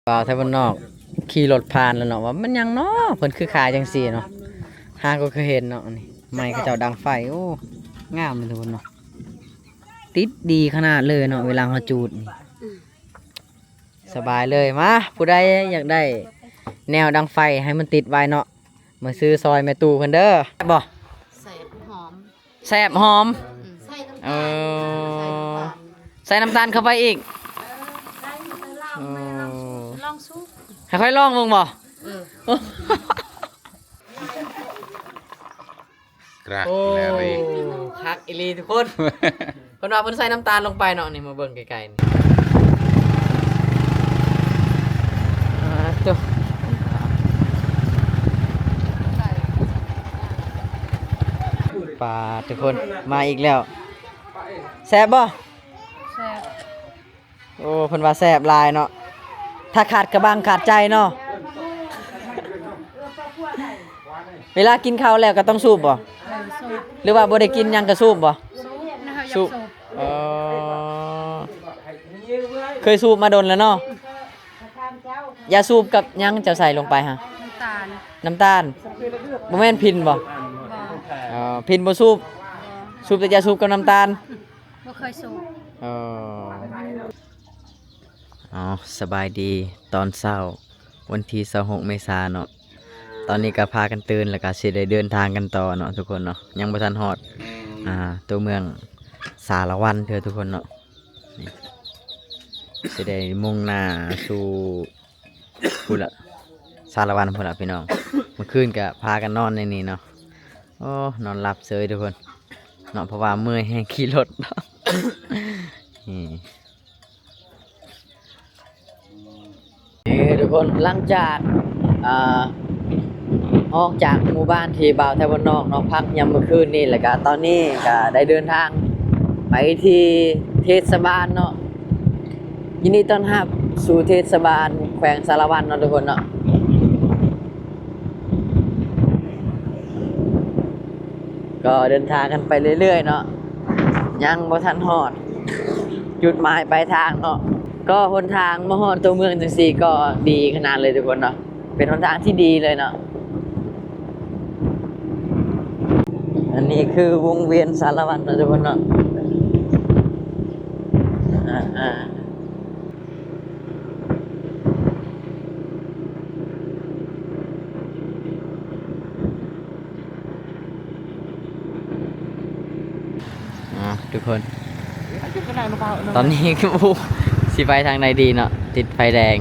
ບ່າວໄທບ້ານນອກຂີ່ລົດຜ່ານແລ້ວເນາະ ວ່າມັນຫຍັງເນາະ ເພິ່ນຄືຂາຍຈັ່ງຊີ້ເນາະ ຫາກໍເຄີຍເຫັນເນາະ. ນີ້ໄມ້ເຂົາເຈົ້າດັງໄຟ ໂອ້ ງາມເລີຍທຸກຄົນເນາະ ຕິດດີຂະໜາດເລີຍເນາະ ເວລາເຮົາຈູດນີ້ ສະບາຍເລີຍ. ມາ ຜູ້ໃດຢາກໄດ້ແນວດັງໄຟໃຫ້ມັນຕິດໄວເນາະ ມາຊື້ຊອຍແມ່ຕູ້ເພິ່ນເດີ. ແຊບບໍ່? ແຊບ ຫອມ ແຊບຫອມ. ອືມ ໃສ່ນ້ຳຕານ ເອີ ໃສ່ນ້ຳຕານ ໃສ່ນ້ຳຕານເຂົ້າໄປອີກ. ເອີ ໃສ່ ໃສ່ເຫຼົ້າ ເອີ ໃສ່ເຫຼົ້າ ລອງສູບ ໃຫ້ຂ້ອຍລອງເບິ່ງບໍ່? ເອີ ຄັກ ໂອ້ ແລະຣີ ຄັກອີ່ຫຼີທຸກຄົນ. ເພິ່ນວ່າເພິ່ນໃສ່ນ້ຳຕານລົງໄປເນາະ ນີ້ມາເບິ່ງໃກ້ໆນີ້ ອ່າ ໂຕ ປາດ ທຸກຄົນ ມາອີກແລ້ວ ແຊບບໍ່? ແຊບ ໂອ້ ເພິ່ນວ່າແຊບຫຼາຍເນາະ ຖ້າຂາດກະບັງຂາດໃຈເນາະ. ເວລາກິນເຂົ້າແລ້ວກໍຕ້ອງສູບບໍ່? ເອີ ສູບ ຫຼືວ່າບໍ່ໄດ້ກິນຫຍັງກໍສູບບໍ່? ສູບ ສູບ ເອີ ເຄີຍສູບມາດົນແລ້ວເນາະ. ຢາສູບກັບຫຍັງເຈົ້າໃສ່ລົງໄປຫະ? ນ້ຳຕານ ນ້ຳຕານ ບໍ່ແມ່ນພິນບໍ່? ບໍ່ ເອີ ພິນບໍ່ສູບ ບໍ່ ສູບແຕ່ຢາສູບກັບນ້ຳຕານ. ບໍ່ເຄີຍສູບ ເອີ ເອົາ ສະບາຍດີຕອນເຊົ້າ ວັນທີຊາວຫົກເມສາເນາະ. ຕອນນີ້ກໍພາກັນຕື່ນ ແລ້ວກໍຊິໄດ້ເດີນທາງກັນຕໍ່ເນາະທຸກຄົນເນາະ ຍັງບໍ່ທັນຮອດ ອ່າ ຕົວເມືອງສາລະວັນເທື່ອທຸກຄົນເນາະ. ນີ້ ຊິໄດ້ມຸ່ງໜ້າສູ່ພຸ້ນລະ ສາລະວັນພຸ້ນລະພີ່ນ້ອງ. ມື້ຄືນກໍພາກັນນອນໃນນີ້ເນາະ ໂອ້ ນອນຫຼັບເຊີຍທຸກຄົນເນາະ ເພາະວ່າເມື່ອຍແຮງຂີ່ລົດເນາະ. ນີ້ ເອີ ທຸກຄົນ ຫຼັງຈາກ ອ່າ ອອກຈາກໝູ່ບ້ານທີ່ບ່າວໄທບ້ານນອກເນາະ ພັກຍາມມື້ຄືນນີ້ ແລ້ວກະຕອນນີ້ກະໄດ້ເດີນທາງໄປທີ່ເທດສະບານເນາະ. ຍິນດີຕ້ອນຮັບສູ່ເທດສະບານແຂວງສາລະວັນເນາະທຸກຄົນເນາະ. ກໍເດີນທາງກັນໄປເລື້ອຍໆເນາະ ຍັງບໍ່ທັນຮອດຈຸດໝາຍປາຍທາງເນາະ. ກໍຫົນທາງມາຮອດຕົວເມືອງຈັ່ງຊີ້ກໍດີຂະໜາດເລີຍທຸກຄົນເນາະ ເປັນຫົນທາງທີ່ດີເລີຍເນາະ. ອັນນີ້ຄືວົງວຽນສາລະວັນເນາະທຸກຄົນເນາະ. ອ່າ ອ່າ ອ່າ ທຸກຄົນ ຕອນນີ້ກໍບໍ່ຮູ້ຊິໄປທາງໃດດີເນາະ ຕິດໄຟແດງ.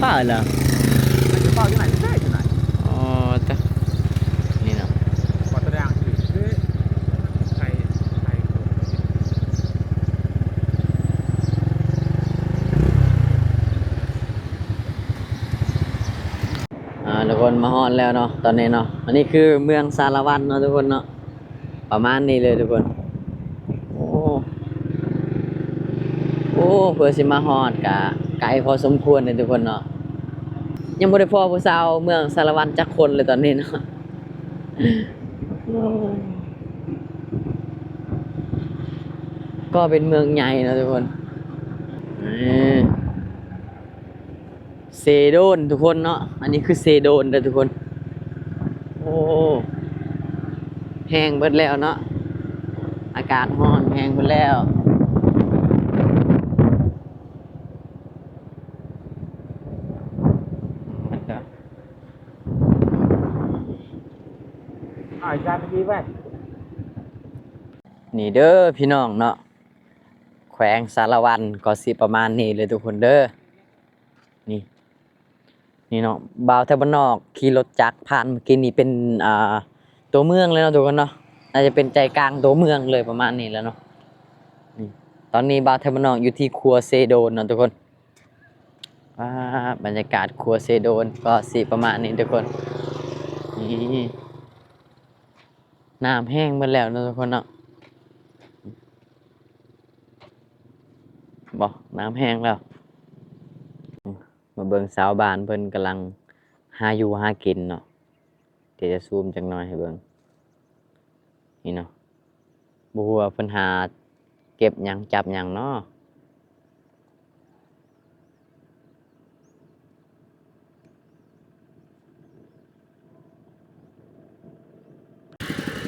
ປ້າເຫຼືອ ອໍ ຕະ ນີ້ເນາະ. ອ່າ ທຸກຄົນ ມາຮອດແລ້ວເນາະ ຕອນນີ້ເນາະ. ອັນນີ້ຄືເມືອງສາລະວັນເນາະທຸກຄົນເນາະ ປະມານນີ້ເລີຍທຸກຄົນ. ໂອ້ ໂອ້ ເພື່ອຊິມາຮອດກະໄກພໍສົມຄວນເດ້ທຸກຄົນເນາະ. ຍັງບໍ່ໄດ້ພໍ້ຜູ້ສາວເມືອງສາລະວັນຈັກຄົນເລີຍຕອນນີ້ເນາະ. ກໍເປັນເມືອງໃຫຍ່ເນາະທຸກຄົນ. ເອີ ເຊໂດນທຸກຄົນເນາະ ອັນນີ້ຄືເຊໂດນເດີທຸກຄົນ. ໂອ້ ແຫ້ງເບິດແລ້ວເນາະ ອາກາດຮ້ອນແຫ້ງເບິດແລ້ວ. ນີ້ເດີພີ່ນ້ອງເນາະ ແຂວງສາລະວັນກໍຊິປະມານນີ້ເລີຍທຸກຄົນເດີ. ນີ້ ນີ້ເນາະ ບ່າວໄທບ້ານນອກຂີ່ລົດຈັກຜ່ານເມື່ອກີ້ນີ້ເປັນ ອ່າ ຕົວເມືອງເລີຍເນາະທຸກຄົນເນາະ ໜ້າຈະເປັນໃຈກາງຕົວເມືອງເລີຍ ປະມານນີ້ແຫຼະເນາະ. ນີ້ ຕອນນີ້ບ່າວໄທບ້ານນອກຢູ່ທີ່ຂົວເຊໂດນເນາະທຸກຄົນ. ອ່າ ບັນຍາກາດຂົວເຊໂດນກໍຊິປະມານນີ້ທຸກຄົນ. ນີ້ ນ້ຳແຫ້ງເບິດແລ້ວເນາະທຸກຄົນເນາະ. ບໍ່ ນ້ຳແຫ້ງແລ້ວ. ມາເບິ່ງຊາວບ້ານເພິ່ນກຳລັງຫາຢູ່ຫາກິນເນາະ ດຽວຈະຊູມຈັກໜ້ອຍໃຫ້ເບິ່ງ. ນີ້ເນາະ ບໍ່ຮູ້ວ່າເພິ່ນຫາເກັບຫຍັງຈັບຫຍັງເນາະ.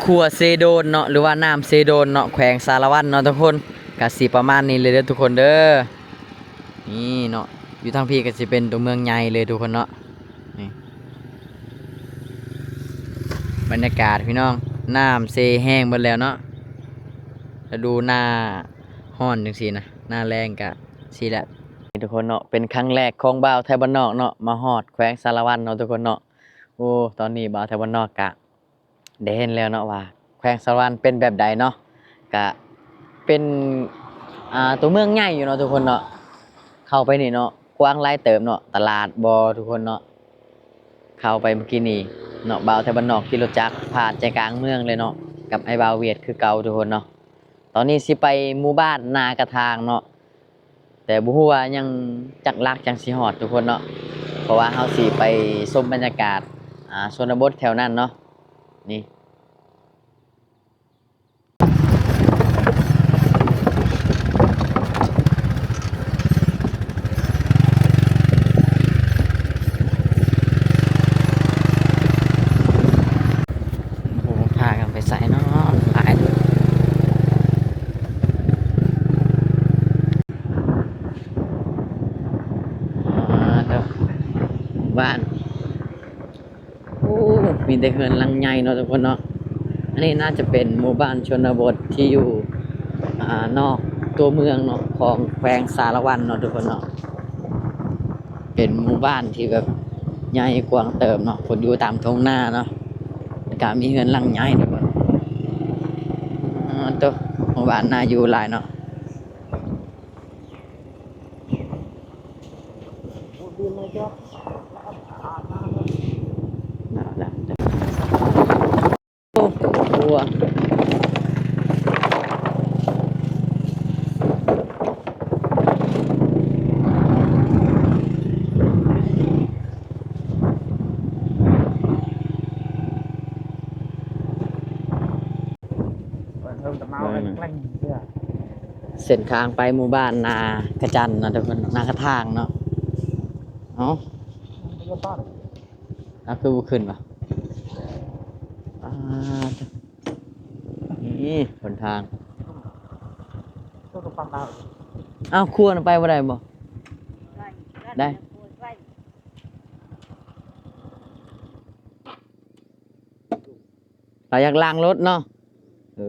ຂົວເຊໂດນເນາະ ຫຼືວ່ານ້ຳເຊໂດນເນາະ ແຂວງສາລະວັນເນາະທຸກຄົນ. ກະຊິປະມານນີ້ເລີຍເດີທຸກຄົນເດີ. ນີ້ເນາະ ຢູ່ທາງພີ້ກະຊິເປັນຕົວເມືອງໃຫຍ່ເລີຍທຸກຄົນເນາະ. ນີ້ບັນຍາກາດພີ່ນ້ອງ ນ້ຳເຊແຫ້ງເບິດແລ້ວເນາະ. ລະດູໜ້າຮ້ອນຈັ່ງຊີ້ນະ ໜ້າແລ້ງກະຊີ້ແຫຼະ. ນີ້ທຸກຄົນເນາະ ເປັນຄັ້ງແລກຂອງບ່າວໄທບ້ານນອກເນາະ ມາຮອດແຂວງສາລະວັນເນາະທຸກຄົນເນາະ. ໂອ້ ຕອນນີ້ບ່າວໄທບ້ານນອກກະ ໄດ້ເຫັນແລ້ວເນາະວ່າແຂວງສາລະວັນເປັນແບບໃດເນາະ. ກະເປັນ ອ່າ ຕົວເມືອງໃຫຍ່ຢູ່ເນາະທຸກຄົນເນາະ. ເຂົ້າໄປນີ້ເນາະ ກວ້າງຫຼາຍເຕີບເນາະ ຕະຫຼາດບໍ່ທຸກຄົນເນາະ. ເຂົ້າໄປເມື່ອກີ້ນີ້ເນາະ ບ່າວໄທບ້ານນອກຂີ່ລົດຈັກຜ່ານໃຈກາງເມືອງເລີຍເນາະ ກັບອ້າຍບ່າວຫວຽດຄືເກົ່າທຸກຄົນເນາະ. ຕອນນີ້ຊິໄປໝູ່ບ້ານນາກະທາງເນາະ. ແຕ່ບໍ່ຮູ້ວ່າຍັງຈັກຫຼັກຈັ່ງຊິຮອດທຸກຄົນເນາະ ເພາະວ່າເຮົາຊິໄປຊົມບັນຍາກາດ ອ່າ ຊົນນະບົດແຖວນັ້ນເນາະ. ນີ້ ໂອ້ ພາກັນໄປໃສເນາະ ຫຼາຍ ອ່າ ເດີ ບ້ານ ໂອ້ ມີແຕ່ເຮືອນຫຼັງໃຫຍ່ເນາະທຸກຄົນເນາະ. ອັນນີ້ໜ້າຈະເປັນໝູ່ບ້ານຊົນນະບົດທີ່ຢູ່ ອ່າ ນອກຕົວເມືອງເນາະ ຂອງແຂວງສາລະວັນເນາະທຸກຄົນເນາະ. ເປັນໝູ່ບ້ານທີ່ແບບໃຫຍ່ກວ້າງເຕີບເນາະ ຄົນຢູ່ຕາມທົ່ງນາເນາະ ກະມີເຮືອນຫຼັງໃຫຍ່ເນາະ. ໂອ້ ໝູ່ບ້ານໜ້າຢູ່ຫຼາຍເນາະ. ໂອ້ ຄົວ ເບິ່ງ ເອີ ເສັ້ນທາງໄປໝູ່ບ້ານນາກະຈັນເນາະທຸກຄົນ ນາກະທາງເນາະ. ເອົ້າ ເອົາ ຄືບໍ່ຂຶ້ນວະ? ອ່າ ນີ້ຫົນທາງ. ເອົ້າ ຂົວນະໄປບໍ່ໄດ້ບໍ່? ໄດ້. ລາວຢາກລ້າງລົດເນາະ. ເອີ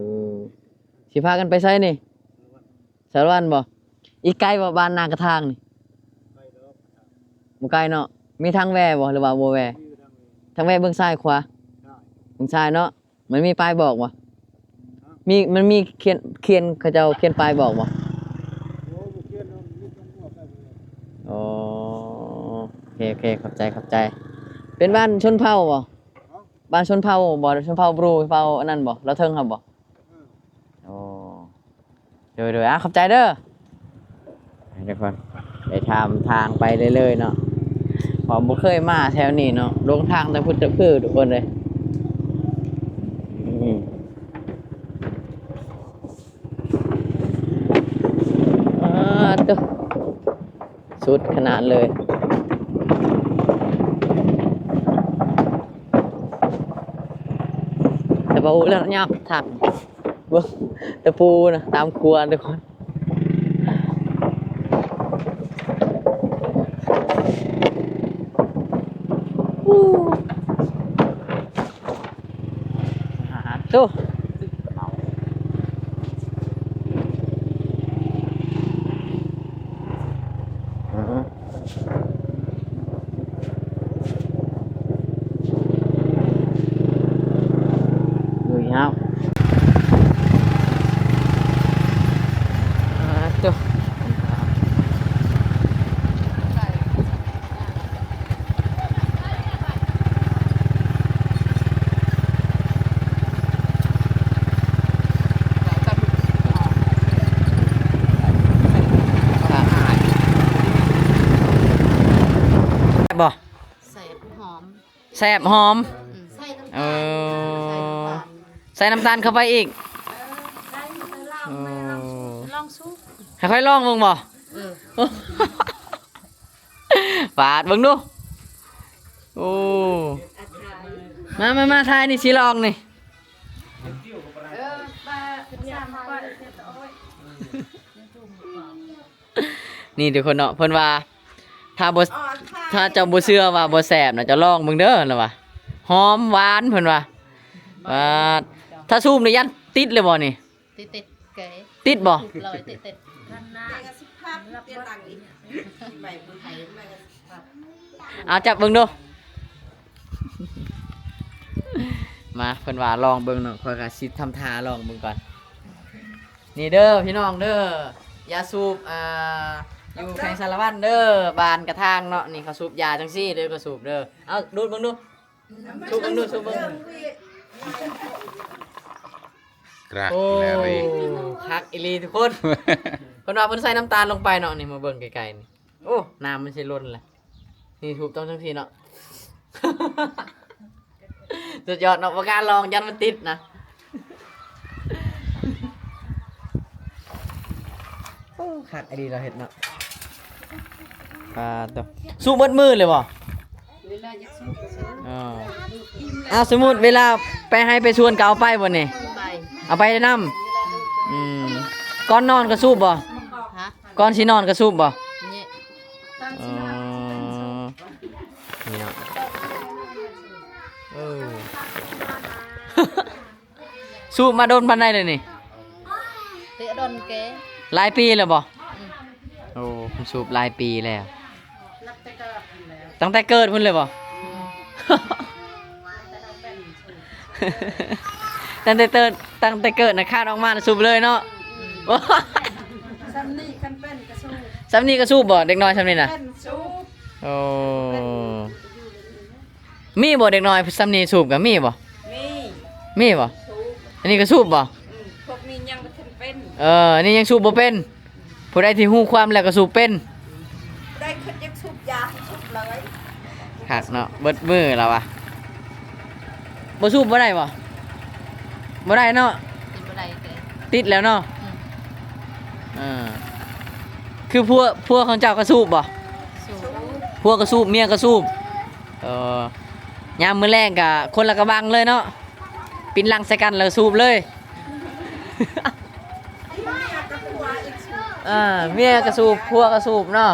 ຊິພາກັນໄປໃສນີ້? ສາລະວັນບໍ່? ອີກໄກບໍ່ ບ້ານນາກະທາງນີ້? ບໍ່ໄກເນາະ. ມີທາງແວ່ບໍ່ ຫຼືວ່າບໍ່ແວ່? ທາງແວ່ເບິ່ງຊ້າຍຂວາ? ເບິ່ງຊ້າຍເນາະ. ມັນມີປ້າຍບອກບໍ່? ມີ ມັນມີຂຽນ ຂຽນ ເຂົາເຈົ້າຂຽນປ້າຍບອກບໍ່? ໂອ້ ໂອເຄ ໂອເຄ ຂອບໃຈ ຂອບໃຈ. ເປັນບ້ານຊົນເຜົ່າບໍ່? ບ້ານຊົນເຜົ່າບໍ່? ຊົນເຜົ່າບຣູ ເຜົ່າອັນນັ້ນບໍ່? ລາວເທິງຫັ້ນບໍ່? ໂອ້ ໂດຍໆ ອາ ຂອບໃຈເດີ. ໃຫ້ທຸກຄົນໄດ້ຖາມທາງໄປເລື້ອຍໆເນາະ ເພາະບໍ່ເຄີຍມາແຖວນີ້ເນາະ ຫຼົງທາງແຕ່ພຸ້ນແຕ່ພີ້ທຸກຄົນເອີຍ. ອືມ ອາ ໂຕ ສຸດຂະໜາດເລີຍ. ແຕ່ບໍ່ຮູ້ແລ້ວຍາກທາງ ເບິ່ງຕະປູນະ ຕາມຂົວທຸກຄົນ. ຫາໂຕ ລຸຍເຮົາ ຫາໂຕ. ແຊບບໍ່? ແຊບ ຫອມ ແຊບ ຫອມ ອືມ ໃສ່ນ້ຳຕານ ເອີ ໃສ່ນ້ຳຕານ ໃສ່ນ້ຳຕານເຂົ້າໄປອີກ ເອີ ລອງສູບ ໃຫ້ຂ້ອຍລອງເບິ່ງບໍ່? ເອີ ປາດເບິ່ງດູ ໂອ້ ມາ ມາ ມາ ຖ່າຍນີ້ ຊິລອງນີ້ ນີ້ທຸກຄົນເນາະ ເພິ່ນວ່າ ຖ້າບໍ່ ຖ້າເຈົ້າບໍ່ເຊື່ອວ່າບໍ່ແຊບນະ ເຈົ້າລອງເບິ່ງເດີ ລະວ່າ ຫອມຫວານ ເພິ່ນວ່າ. ວ່າ ຖ້າສູບນີ້ຢ້ານຕິດເລີຍບໍ່ນີ້? ຕິດ ຕິດເກ ຕິດບໍ່? ລອຍຕິດ ຕິດ ເອົາຈັບເບິ່ງດູ. ມາ ເພິ່ນວ່າລອງເບິ່ງເນາະ ຂ້ອຍກໍຊິທຳທ່າລອງເບິ່ງກ່ອນ. ນີ້ເດີພີ່ນ້ອງເດີ ຢາສູບ ອ່າ ຢູ່ແຂວງສາລະວັນເດີ ບ້ານກະທາງເນາະ. ນີ້ເຂົາສູບຢາຈັ່ງຊີ້ເດີ ເຂົາສູບເດີ. ເອົາ ດູດເບິ່ງດູ ສູບເບິ່ງດູ ສູບເບິ່ງ. ກະ ໂອ້ ແລະ ຣີ ຄັກອີ່ຫຼີທຸກຄົນ. ເພິ່ນວ່າເພິ່ນໃສ່ນ້ຳຕານລົງໄປເນາະ. ນີ້ມາເບິ່ງໃກ້ໆນີ້ ໂອ້ ນ້ຳມັນຊິຫຼົ່ນແຫຼະ. ນີ້ສູບຕ້ອງຈັ່ງຊີ້ເນາະ. ສຸດຍອດເນາະ ບໍ່ກ້າລອງ ຢ້ານມັນຕິດນະ. ໂອ້ ຄັກອີ່ຫຼີລາວເຮັດເນາະ. ປາໂຕ ສູບໝົດມື້ເລີຍບໍ່? ເວລາຢາກສູບກໍສູບ. ອໍ ອ້າວ ສົມມຸດເວລາໄປໄຮ່ໄປສວນກໍເອົາໄປບໍ່ນີ້? ໄປ ເອົາໄປນຳ. ອືມ ກ່ອນນອນກໍສູບບໍ່? ຮະ? ກ່ອນຊິນອນກໍສູບບໍ່? ນີ້ ອໍ ນີ້ເນາະ ເອີ ສູບມາດົນປານໃດແລ້ວນີ້? ແຕ່ດົນແກ ຫຼາຍປີແລ້ວບໍ່? ອືມ ໂອ້ ເພິ່ນສູບຫຼາຍປີແລ້ວ ນັບແຕ່ເກີດພຸ້ນແລ້ວ ຕັ້ງແຕ່ເກີດພຸ້ນເລີຍບໍ່? ອືມ ຕັ້ງແຕ່ເກີດ ຕັ້ງແຕ່ເກີດນະ ຄາດອອກມານະສູບເລີຍເນາະ. ອືມ ສ່ຳນີ້ຄັນເປັນກະສູບ ສ່ຳນີ້ກະສູບບໍ່ ເດັກນ້ອຍສ່ຳນີ້ນະ? ເປັນ ສູບ. ໂອ້ ມີບໍ່ເດັກນ້ອຍສ່ຳນີ້ສູບກະມີບໍ່? ມີ ມີບໍ່? ສູບ ອັນນີ້ກະສູບບໍ່? ອືມ ພວກນີ້ຍັງບໍ່ທັນເປັນ. ເອີ ອັນນີ້ຍັງສູບບໍ່ເປັນ. ຜູ້ໃດທີ່ຮູ້ຄວາມແລ້ວກະສູບເປັນ. ຜູ້ໃດຄິດຢາກສູບຢາໃຫ້ສູບເລີຍ. ຄັກເນາະ ເບິດມື້ລາວວ່າ ບໍ່ສູບບໍ່ໄດ້ບໍ່? ບໍ່ໄດ້ເນາະ ຕິດບໍ່ໄດ້ເດ້ ຕິດແລ້ວເນາະ. ອືມ ເອີ ຄືຜົວ ຜົວຂອງເຈົ້າກະສູບບໍ່? ສູບ ຜົວກະສູບ ເມຍກະສູບ. ເອີ ຍາມມື້ແລງກະຄົນລະກະບັງເລີຍເນາະ ປິ່ນຫຼັງໃສ່ກັນແລ້ວສູບເລີຍ. ອ່າ ເມຍກະສູບ ຜົວກະສູບເນາະ.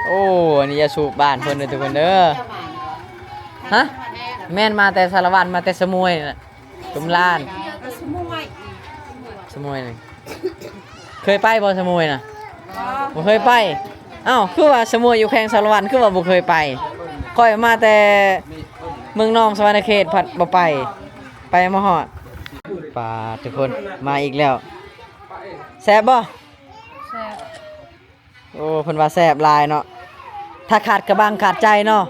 ໂອ້ ອັນນີ້ຢາສູບບ້ານເພິ່ນເດີທຸກຄົນເດີ. ຮະ? ແມ່ນ ມາແຕ່ສາລະວັນ ມາແຕ່ສະໝວຍນະ ຕຸມລານ ສະໝວຍນີ້. ເຄີຍໄປບໍ່ສະໝວຍນະ? ບໍ່ເຄີຍໄປ. ອ້າວ ຄືວ່າສະໝວຍຢູ່ແຂວງສາລະວັນ ຄືວ່າບໍ່ເຄີຍໄປ? ຂ້ອຍມາແຕ່ເມືອງນອງສະຫວັນນະເຂດ ພັດບໍ່ໄປ ໄປມາຮອດ. ປາດ ທຸກຄົນ ມາອີກແລ້ວ. ແຊບບໍ່? ແຊບ. ໂອ້ ເພິ່ນວ່າແຊບຫຼາຍເນາະ ຖ້າຂາດກະບັງຂາດໃຈເນາະ.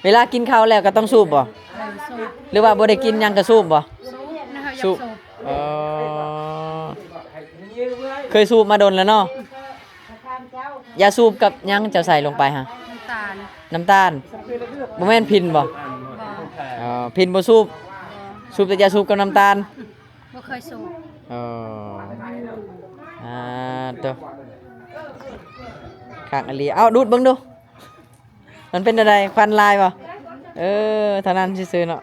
ເວລາກິນເຂົ້າແລ້ວກະຕ້ອງສູບບໍ່? ເອີ ສູບ. ຫຼືວ່າບໍ່ໄດ້ກິນຫຍັງກະສູບບໍ່? ສູບ ເຮົາຢາກສູບ. ເອີ ເຄີຍສູບມາດົນແລ້ວເນາະ. ຢາສູບກັບຫຍັງເຈົ້າໃສ່ລົງໄປຫະ? ນ້ຳຕານ. ນ້ຳຕານ ບໍ່ແມ່ນພິນບໍ່? ບໍ່. ເອີ ພິນບໍ່ສູບ. ບໍ່. ສູບແຕ່ຢາສູບກັບນ້ຳຕານ. ບໍ່ເຄີຍສູບ. ເອີ ອ່າ ໂຕ ຄັກອີ່ຫຼີ. ເອົາ ດູດເບິ່ງດູ ມັນເປັນແນວໃດ? ຄວັນຫຼາຍບໍ່? ເອີ ເທົ່ານັ້ນຊື່ໆເນາະ.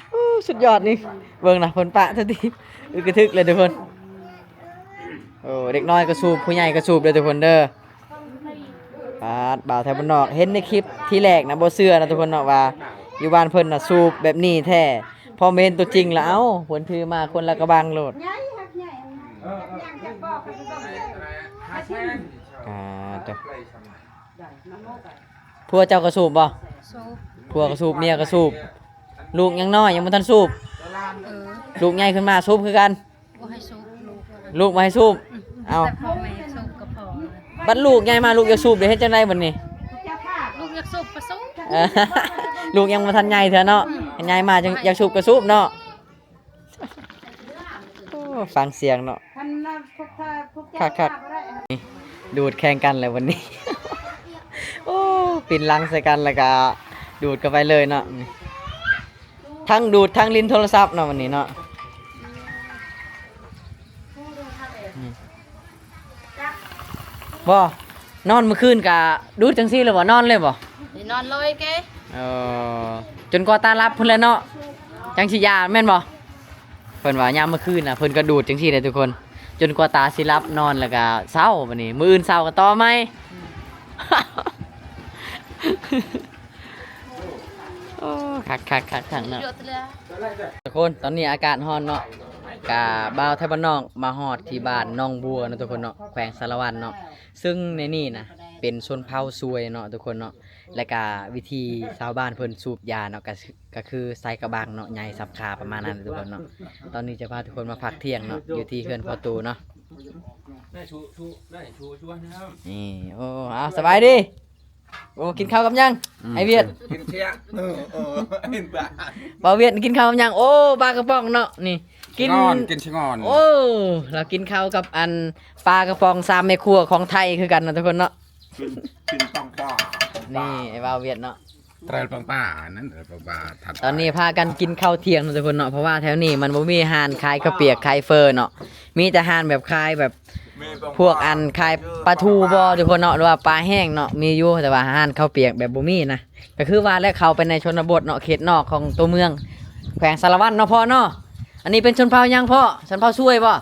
ໂອ້ ສຸດຍອດນີ້ ເບິ່ງນະ ເພິ່ນປະເທື່ອທີ ອຶກກະທຶກເລີຍທຸກຄົນ. ໂອ້ ເດັກນ້ອຍກະສູບ ຜູ້ໃຫຍ່ກະສູບເດີທຸກຄົນເດີ. ປາດ ບ່າວໄທບ້ານນອກ ເຫັນໃນຄລິບທີແລກນະ ບໍ່ເຊື່ອນະທຸກຄົນເນາະ ວ່າຢູ່ບ້ານເພິ່ນນະສູບແບບນີ້ແທ້. ພໍມາເຫັນຕົວຈິງລະ ເອົ້າ ເພິ່ນຖືມາຄົນລະກະບັງໂລດ. ອ່າ ໂຕ ຜົວເຈົ້າກະສູບບໍ່? ສູບ. ຜົວກະສູບ ເມຍກະສູບ. ລູກຍັງນ້ອຍ ຍັງບໍ່ທັນສູບ. ເອີ ລູກໃຫຍ່ຂຶ້ນມາສູບຄືກັນ. ບໍ່ໃຫ້ສູບ ລູກ ລູກບໍ່ໃຫ້ສູບ. ອືມ ເອົ້າ ແຕ່ພໍ່ແມ່ສູບກໍພໍ. ບັດລູກໃຫຍ່ມາ ລູກຢາກສູບ ໄດ້ເຮັດຈັ່ງໃດບັດນີ້? ລູກຢາກສູບກໍສູບ. ເອີ ລູກຍັງບໍ່ທັນໃຫຍ່ເທື່ອເນາະ. ອືມ ໃຫຍ່ມາຈັ່ງ ຢາກສູບກໍສູບເນາະ. ໂອ້ ຟັງສຽງເນາະ ຄັກໆ. ນີ້ ດູດແຂ່ງກັນແລ້ວບັດນີ້. ໂອ້ ປິ່ນຫຼັງໃສ່ກັນ ແລ້ວກະດູດເຂົ້າໄປເລີຍເນາະ. ທັງດູດທັງຫຼິ້ນໂທລະສັບເນາະ ວັນນີ້ເນາະ. ນີ້ ບໍ່ ນອນມື້ຄືນກະດູດຈັ່ງຊີ້ເລີຍບໍ່? ນອນເລີຍບໍ່? ນອນເລີຍເກ. ເອີ ຈົນກວ່າຕາຫຼັບພຸ້ນແຫຼະເນາະ ຈັ່ງຊິຢາ ແມ່ນບໍ່? ເພິ່ນວ່າຍາມມື້ຄືນນະ ເພິ່ນກໍດູດຈັ່ງຊີ້ແຫຼະທຸກຄົນ ຈົນກວ່າຕາຊິຫຼັບນອນ ແລ້ວກໍເຊົາ. ບັດນີ້ມື້ອື່ນເຊົ້າກໍຕໍ່ໃໝ່. ໂອ້ ຄັກໆໆໆເນາະ ທຸກຄົນ. ຕອນນີ້ອາກາດຮ້ອນເນາະ ກະບ່າວໄທບ້ານນອກມາຮອດທີ່ບ້ານໜອງບົວເນາະທຸກຄົນເນາະ ແຂວງສາລະວັນເນາະ. ຊຶ່ງໃນນີ້ນະ ເປັນຊົນເຜົ່າຊວຍເນາະທຸກຄົນເນາະ. ແລ້ວກະວິທີຊາວບ້ານເພິ່ນສູບຢາເນາະ ກະ ກະຄືໃສ່ກະບັງເນາະ ໃຫຍ່ສ່ຳຂາປະມານນັ້ນທຸກຄົນເນາະ. ຕອນນີ້ຈະພາທຸກຄົນມາພັກທ່ຽງເນາະ ຢູ່ທີ່ເຮືອນພໍ່ຕູ້ເນາະ. ນີ້ ໂອ້ ເອົາ ສະບາຍດີ. ໂອ້ ກິນເຂົ້າກັບຫຍັງ? ອືມ ອ້າຍວຽດ ກິນເຊຍ ເອີ ເອີ ກິນປາ ບ່າວວຽດກິນເຂົ້າກັບຫຍັງ? ໂອ້ ປາກະປ໋ອງເນາະ ນີ້ ກິນ ກິນຊະງອນ ໂອ້ ລາວກິນເຂົ້າກັບອັນປາກະປ໋ອງສາມແມ່ຄົວຂອງໄທຄືກັນເນາະທຸກຄົນເນາະ. ກິນ ກິນປ໋ອງປາ ນີ້ ອ້າຍບ່າວວຽດເນາະ ແຕລປ໋ອງປາ ອັນນັ້ນແຕລປ໋ອງປາ. ຕອນນີ້ພາກັນກິນເຂົ້າທ່ຽງເນາະທຸກຄົນເນາະ ເພາະວ່າແຖວນີ້ມັນບໍ່ມີຮ້ານຂາຍເຂົ້າປຽກຂາຍເຝີເນາະ ມີແຕ່ຮ້ານແບບຂາຍແບບ ພວກອັນຂາຍປາທູບໍທຸກຄົນເນາະ ຫຼືວ່າປາແຫ້ງເນາະ ມີຢູ່ ແຕ່ວ່າຮ້ານເຂົ້າປຽກແບບບໍ່ມີນະ. ກໍຄືວ່າແຫຼະ ເຂົ້າໄປໃນຊົນນະບົດເນາະ ເຂດນອກຂອງຕົວເມືອງ ແຂວງສາລະວັນເນາະພໍ່ເນາະ. ອັນນີ້ເປັນຊົນເຜົ່າຫຍັງພໍ່? ຊົນເຜົ່າຊວຍບໍ?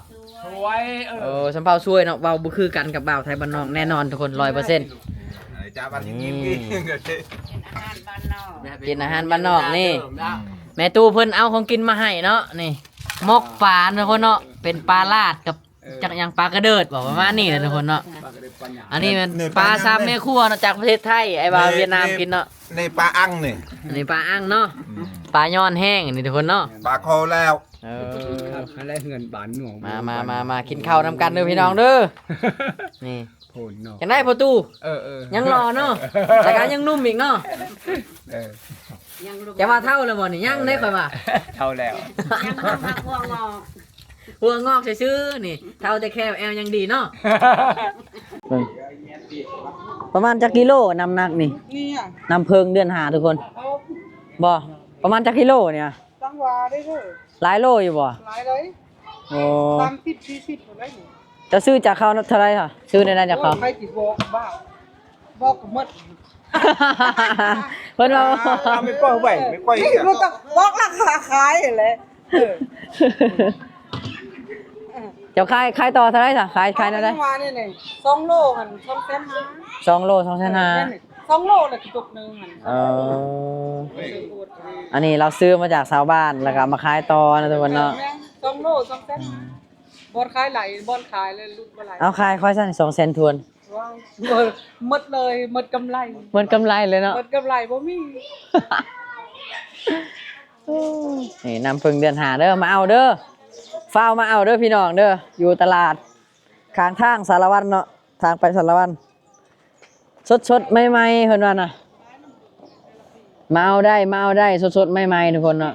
ຊວຍ ເອີ ເອີ ຊົນເຜົ່າຊວຍເນາະ ເວົ້າບໍ່ຄືກັນກັບບ່າວໄທບ້ານນອກແນ່ນອນທຸກຄົນ ຮ້ອຍເປີເຊັນ. ກິນອາຫານບ້ານນອກ ກິນອາຫານບ້ານນອກນີ້ ອືມ ແມ່ຕູ້ເພິ່ນເອົາຂອງກິນມາໃຫ້ເນາະ ນີ້ ໝົກປາທຸກຄົນເນາະ ເປັນປາລາດກັບ ເອີ ຈັກຫຍັງ ປາກະເດີດບໍ ປະມານນີ້ແຫຼະທຸກຄົນເນາະ. ປາກະເດີດ ປາຫຍັງ? ອັນນີ້ແມ່ນ ນີ້ ປາ ປາຫຍັງ ສາມແມ່ຄົວເນາະ ຈາກປະເທດໄທ ອ້າຍບ່າວ ນີ້ ຫວຽດນາມ ນີ້ ກິນເນາະ. ນີ້ປາອັ່ງນີ້ ອັນນີ້ປາອັ່ງເນາະ ອືມ ປາຍອນແຫ້ງນີ້ທຸກຄົນເນາະ ປາຄໍແລ້ວ. ເອີ ມາ ມາ ມາ ມາ ກິນເຂົ້ານຳກັນເດີພີ່ນ້ອງເດີ. ນີ້ ໂພນເນາະ ຈັ່ງໃດພໍ່ຕູ້? ເອີ ເອີ ຍັງຫຼໍ່ເນາະ ແຕ່ກໍຍັງໜຸ່ມອີກເນາະ. ເອີ ຈະວ່າເຖົ້າແລ້ວບໍ່ນີ້? ຍັງເດ້ ຂ້ອຍວ່າເຖົ້າແລ້ວ ຍັງຫັວງອກ ຫົວງອກຊື່ໆ ນີ້ ເຖົ້າແຕ່ແຂ້ວແອວຍັງດີເນາະ. ປະມານຈັກກິໂລນ້ຳໜັກນີ້? ນີ້ຫຍັງ? ນ້ຳເຜິ້ງເດືອນຫ້າທຸກຄົນ ເອົາ ບໍ່ ປະມານຈັກກິໂລນີ້? ຈັ່ງຫວາເດ້ເດີ ຫຼາຍໂລຢູ່ບໍ່? ຫຼາຍເລີຍ ໂອ້ ສາມສິບ ສີ່ສິບພຸ້ນເລີຍນີ້. ເຈົ້າຊື້ຈາກເຂົາເທົ່າໃດຫະ? ຊື້ແນວໃດຈາກເຂົາ? ໂອ້ຍ ໃຜຊິບອກ ບ້າ ບອກກໍໝົດ ເພິ່ນວ່າ ອ່າ ແມ່ນເວົ້າໄວ້ ແມ່ນຂ້ອຍ ນີ້ບໍ່ຕ້ອງບອກລາຄາຂາຍຫັ້ນແຫຼະ. ເອີ ເຈົ້າຂາຍ ຂາຍຕໍ່ເທົ່າໃດຊະ? ຂາຍ ຂາຍແນວໃດ? ວ່ານີ້ ນີ້ ສອງໂລຫັ້ນ ສອງແສນຫ້າ ສອງໂລ ສອງແສນຫ້າ ເອີ ສອງໂລລະກະຕຸກໜຶ່ງຫັ້ນ. ເອີ ອັນນີ້ລາວຊື້ມາຈາກຊາວບ້ານ ແລ້ວກໍເອົາມາຂາຍຕໍ່ນະທຸກຄົນເນາະ. ແມ່ນ ສອງໂລ ສອງແສນຫ້າ ອືມ ບ່ອນຂາຍຫຼາຍ ບ່ອນຂາຍແລ້ວຫຼຸດບໍ່ຫຼາຍ. ເອົາ ຂາຍຂ້ອຍຊັ້ນ ສອງແສນຖ້ວນ. ວ້າວ ໝົດເລີຍ ໝົດກຳໄລ ໝົດກຳໄລເລີຍເນາະ ໝົດກຳໄລບໍ່ມີ. ໂອ້ຍ ນີ້ນ້ຳເຜິ້ງເດືອນຫ້າເດີ ມາເອົາເດີ ຟ້າວມາເອົາເດີພີ່ນ້ອງເດີ ຢູ່ຕະຫຼາດຂ້າງທາງສາລະວັນເນາະ ທາງໄປສາລະວັນ ສົດໆໃໝ່ໆ ເພິ່ນວ່ານະ. ມາເອົາໄດ້ ມາເອົາໄດ້ ສົດໆໃໝ່ໆ ທຸກຄົນເນາະ.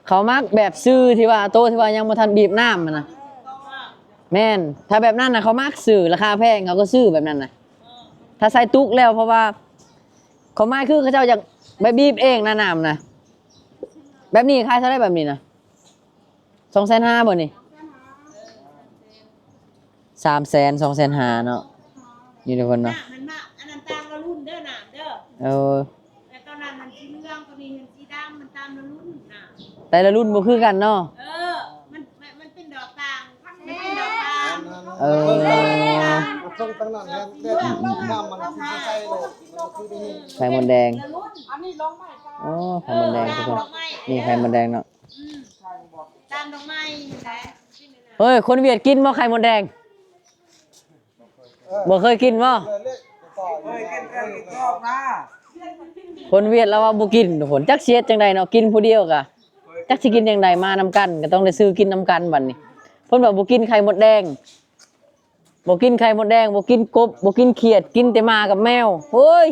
ເຂົາມັກແບບຊື້ທີ່ວ່າ ໂຕທີ່ວ່າຍັງບໍ່ທັນບີບນ້ຳຫັ້ນນະ. ແມ່ນ ຖ້າແບບນັ້ນນະ ເຂົາມັກຊື້ ລາຄາແພງ ເຂົາກໍຊື້ແບບນັ້ນນະ. ຖ້າໃສ່ຕຸກແລ້ວ ເພາະວ່າຄວາມໝາຍຄືເຂົາເຈົ້າຢາກໄປບີບເອງນະ ນ້ຳນະ. ແບບນີ້ຂາຍເທົ່າໃດແບບນີ້ນະ? ສອງແສນຫ້າບໍ່ນີ້? ສາມແສນ ສອງແສນຫ້າເນາະ ຢູ່ທຸກຄົນເນາະ. ນ້ຳມັນມາ ອັນນັ້ນຕ່າງລະລຸ້ນເດີ ນ້ຳເດີ. ເອີ ແຕ່ຕອນນັ້ນມັນສີເຫຼືອງ ຕອນນີ້ເຫັນສີດຳ ມັນຕາມລະລຸ້ນນະ ແຕ່ລະລຸ້ນບໍ່ຄືກັນເນາະ. ເອີ ມັນ ມັນ ມັນເປັນດອກຕ່າງ ມັນເປັນດອກຕ່າງ. ເອີ ເບິ່ງທາງນັ້ນແຫຼະ ນ້ຳມັນຊິໃສ່ໂລດ ມັນຄືໄດ້ຍິນ ໄຂ່ມົດແດງ. ໂອ້ ໄຂ່ມົດແດງທຸກຄົນ ນີ້ໄຂ່ມົດແດງເນາະ. ອືມ ຕາມດອກໄມ້ແຫຼະ. ເຮີ້ຍ ຄົນຫວຽດກິນບໍ່ໄຂ່ມົດແດງ? ບໍ່ເຄີຍກິນບໍ່? ເຄີຍກິນແຕ່ກິນນອກນາ. ຄົນຫວຽດລາວວ່າບໍ່ກິນ ທຸກຄົນ ຈັກຊິເຮັດຈັ່ງໃດເນາະ ກິນຜູ້ດຽວກະຈັກຊິກິນຈັ່ງໃດ ມານຳກັນກໍຕ້ອງໄດ້ຊື້ກິນນຳກັນບັດນີ້. ເພິ່ນວ່າບໍ່ກິນໄຂ່ມົດແດງ ບໍ່ກິນໄຂ່ມົດແດງ ບໍ່ກິນກົບ ບໍ່ກິນຂຽດ ກິນແຕ່ໝາກັບແມວ. ໂອ້ຍ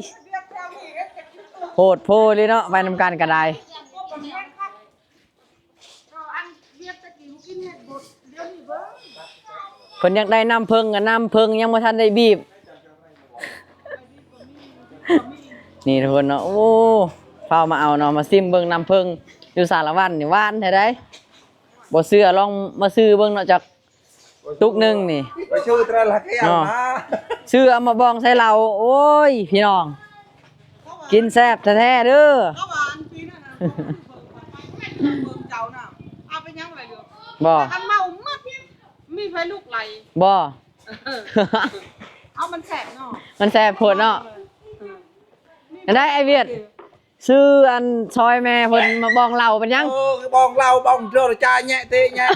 ໂພດໂພເລີຍເນາະ ໄປນຳກັນກໍໄດ້. ເຂົາອັນວຽກຕະກີ້ບໍ່ກິນເຮັດບົດ ດຽວນີ້ເບິ່ງ ເພິ່ນຢາກໄດ້ນ້ຳເຜິ້ງ ກໍນ້ຳເຜິ້ງຍັງບໍ່ທັນໄດ້ບີບ. ນີ້ທຸກຄົນເນາະ ໂອ້ ຟ້າວມາເອົາເນາະ ມາຊິມເບິ່ງນ້ຳເຜິ້ງຢູ່ສາລະວັນນີ້ ຫວານແທ້ໃດ໋. ບໍ່ເຊື່ອລອງມາຊື້ເບິ່ງເນາະ ຈັກຕຸກໜຶ່ງນີ້ ໄປຊື້ແຕ່ລະແກ້ວນະ ຊື້ເອົາມາບອງໃສ່ເຫຼົ້າ. ໂອ້ຍ ພີ່ນ້ອງ ກິນແຊບແທ້ໆເດີ. ເຂົາວ່າອັນປີນັ້ນນະ ເບິ່ງເຂົາໄປ ເບິ່ງເຈົ້ານະ ເອົາໄປຫຍັງໄວ້ຢູ່ ບໍ່ ພາກັນເມົາໝົດ ມີໃຜລຸກໄລ່ ບໍ່ ເອີ ເອົາ ມັນແຊບເນາະ ມັນແຊບໂພດເນາະ. ເອີ ອັນໃດອ້າຍວຽດ ຊື້ອັນຊອຍແມ່ເພິ່ນມາບອງເຫຼົ້າເປັນຫຍັງ? ເອີ ບອງເຫຼົ້າ ບອງເດີ ຈາແຍະເຕະແຍະ.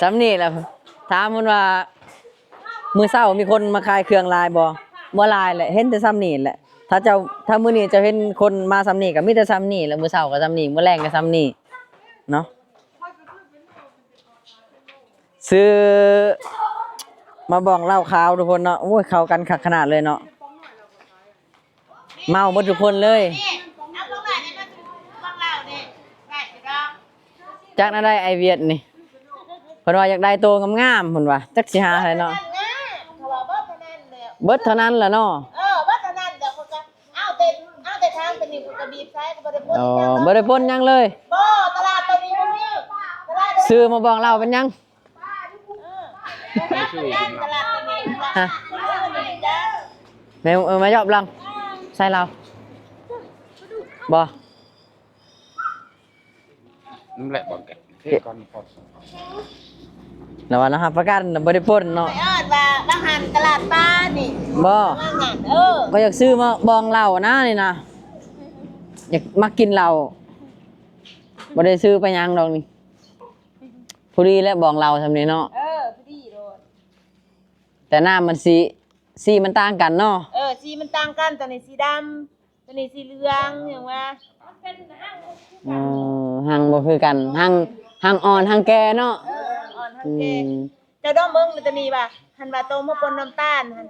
ສ່ຳນີ້ແຫຼະ. ຖາມເພິ່ນວ່າ ມື້ເຊົ້າມີຄົນມາຂາຍເຄື່ອງຫຼາຍບໍ່? ບໍ່ຫຼາຍແຫຼະ ເຫັນແຕ່ສ່ຳນີ້ແຫຼະ. ຖ້າເຈົ້າ ຖ້າມື້ນີ້ເຈົ້າເຫັນຄົນມາສ່ຳນີ້ ກໍມີແຕ່ສ່ຳນີ້ແຫຼະ. ມື້ເຊົ້າກໍສ່ຳນີ້ ມື້ແລງກໍສ່ຳນີ້ເນາະ. ຊື້ມາບອງເຫຼົ້າຂາວທຸກຄົນເນາະ. ໂອ້ຍ ເຂົ້າກັນຄັກຂະໜາດເລີຍເນາະ. ເມົາເບິດທຸກຄົນເລີຍ. ຈັກແນວໃດອ້າຍວຽດນີ້ ເພິ່ນວ່າຢາກໄດ້ໂຕງາມໆ ເພິ່ນວ່າ ຈັກຊິຫາໃສເນາະ. ເບິດເທົ່ານັ້ນແຫຼະເນາະ. ເອີ ເບິດເທົ່ານັ້ນແຫຼະ ຂ້ອຍກໍເອົາແຕ່ ເອົາແຕ່ທາງໄປນີ້ ຂ້ອຍກໍບີບໃສ່ ກໍບໍ່ໄດ້ປົນ ອໍ ຫຍັງເນາະ ບໍ່ໄດ້ປົນຫຍັງເລີຍ. ບໍ່ ຕະຫຼາດໂຕນີ້ບໍ່ມີ ຕະຫຼາດ ຊື້ມາບອງເຫຼົ້າເປັນຫຍັງ? ຮະ ແມ່ ເອີ ມາຢອບຫຼັງໃສ່ລາວບໍ່? ນັ້ນແຫຼະ ບອງກັນ ເທກ່ອນ ລະວ່າລະຮັບປະກັນບໍ່ໄດ້ປົນເນາະ. ຂ້ອຍເອີ້ນວ່າບາງຫັ້ນຕະຫຼາດປານີ້ ບໍ່ ເອີ ຂ້ອຍຢາກຊື້ມາບອງເຫຼົ້ານະນີ້ນະ ຢາກ ມັກກິນເຫຼົ້າ ບໍ່ໄດ້ຊື້ໄປຫຍັງດອກນີ້. ພໍດີແຫຼະ ບອງເຫຼົ້າຊ່ຳນີ້ເນາະ. ເອີ ພໍດີໂລດ ແຕ່ນ້ຳມັນສີ ສີມັນຕ່າງກັນເນາະ. ເອີ ສີມັນຕ່າງກັນ ໂຕນີ້ສີດຳ ໂຕນີ້ສີເຫຼືອງ ຫຍັງວ່າ ເອີ ຮັງບໍ່ຄືກັນ ຮັງ ຮັງອ່ອນ ຮັງແກ່ເນາະ. ເອີ ອ່ອນ ຮັງແກ່ ອືມ ເຈົ້າດອມເບິ່ງໂຕນີ້ວ່າ ຫັ້ນວ່າໂຕມາປົນນ້ຳຕານຫັ້ນ.